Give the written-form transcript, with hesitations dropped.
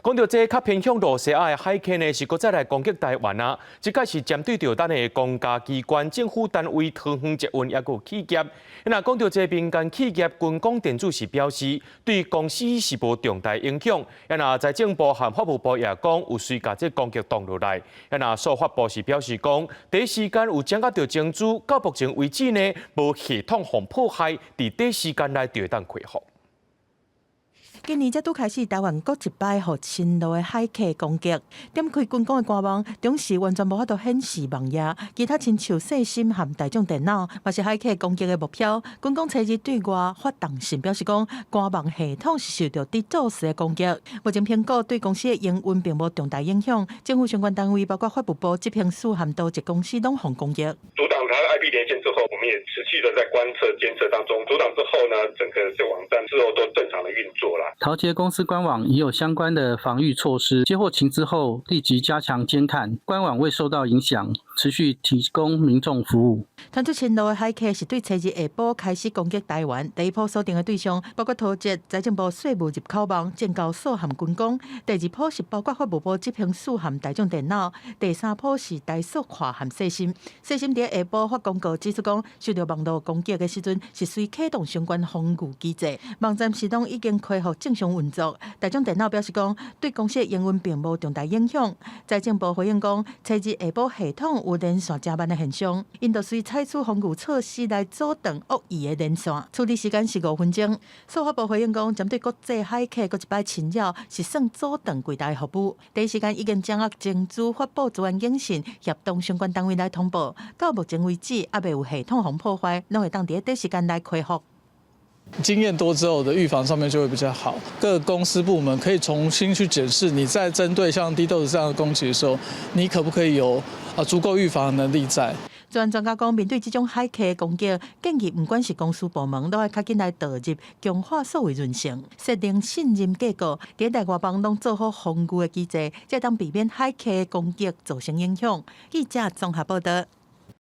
講到這較偏向露西亞的駭客呢，是閣再來攻擊台灣啊！這擺是針對著咱的公家機關、政府單位、桃園捷運抑閣企業。若講到這民間企業軍工電子是表示，對公司是無重大影響。若財政部和法務部也講有隨共這攻擊擋落來。若數發部是表示講，第一時間有掌握著情資，到目前為止呢，無系統予破壞，佇短時間內就會當恢復。今年才拄開始，台灣閣一擺予深路的駭客攻擊，點開軍工的官網，總是完全無法度顯示網頁，其他親像細心和大眾電腦，嘛是駭客攻擊的目標。軍工初日對外發動信表示講，官網系統是受著 DDoS 的攻擊。目前評估對公司的營運並無重大影響。政府相關單位包括法務部執行署和多一公司攏予攻擊。阻擋它 IP 連線之後，我們也持續的在觀測監測當中。阻擋之後呢，整個這網站之後都正常的運作啦。桃捷公司官網已有相關的防禦措施，接獲情資後立即加強監看，官網未受到影響，持續提供民眾服務。傳出深路的駭客是對初日下晡開始攻擊台灣，第一波鎖定的對象包括桃捷、財政部稅務入口網、證交所和軍工；第二波是包括法務部執行署和大眾電腦；第三波是台塑化和世芯。世芯佇下晡發公告指出講，受著網路攻擊的時陣是隨啟動相關防禦機制，網站系統已經恢復正常運作。大眾電腦表示講，對公司的營運並無重大影響。財政部回應講，初日下晡系統有連線遮慢的現象，𪜶就隨採取防禦措施來阻斷惡意的連線，處理時間是5分鐘。數發部回應講，針對國際駭客閣一擺侵擾，是算阻斷櫃台服務，第一時間已經掌握情資，發布資安警訊，協同相關單位來通報。到目前為止，猶未有系統予破壞，攏會當佇短時間內恢復。經驗多之後的預防上面就會比較好。各公司部門可以重新去檢視，你在針對像 DDoS 這樣的攻擊的時候，你可不可以有足夠預防的能力在？資安專家講，面對這種駭客攻擊，建議毋管是公司部門，攏愛較緊來導入強化數位韌性，設定信任架構，佇內外網攏做好防禦的機制，才當避免駭客攻擊造成影響。記者綜合報道。